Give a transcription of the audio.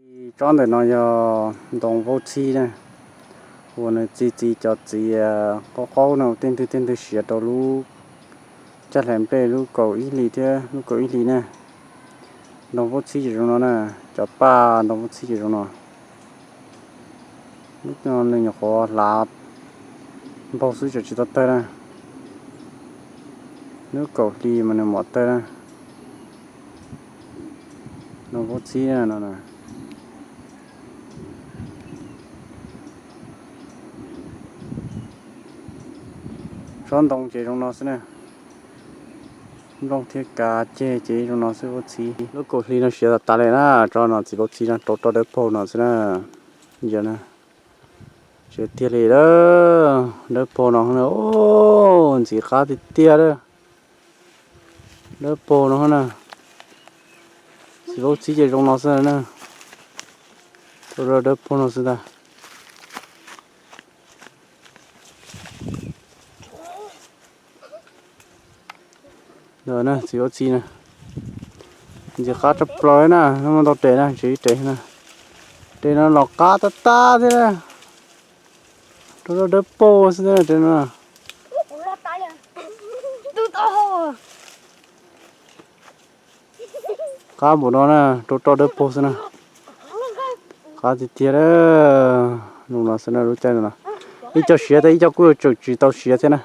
Tsob ntawm no yog ntoo vaub txhib na, uas nws txi txiv cov txiv qaub qaub no, tej ntwg tej ntwg siav rau lub caj hlais nplej lub kaum ib hlis thiab lub kaum ib hlis na. Ntoo vaub txhib ces zoo no na, cov paj ntoo vaub txhib ces zoo no. Lub no nws nyuam qhuav hlav npaug xwb, tseem tsis tau tawg na. Lub kaum hli mas nws mam tawg na. Ntoo vaub txhib no. Tsob ntoo ces zoo no xwb na. Nplooj thiab kav ceg ces zoo no xwb vaub txhib. Lub kaum hli no siav tas tas li na, tsob no txiv vaub txhib no rau roj dawb paug no xwb na. Yog na, siav tiag li a, dawb paug no na, ntxim qab tiag tiag a. Dawb paug no na, txiv vaub txhib ces zoo no xwb na. Rau roj dawb paug no xwb ntag. Txiv vaub txhib na, ntxim qab tshaj plaws na, muaj ntau tes na, tsis ib tes na. Tes no los qab tab tab thiab na. Rau roj dawb paug xwb tes no. Qab npaum no na, rau roj dawb paug xwb na. Qab tiag tiag a. Zoo no xwb na, lub caij no ib co siav tas ib co kuj yuav tseem tsis tau siav thiab na.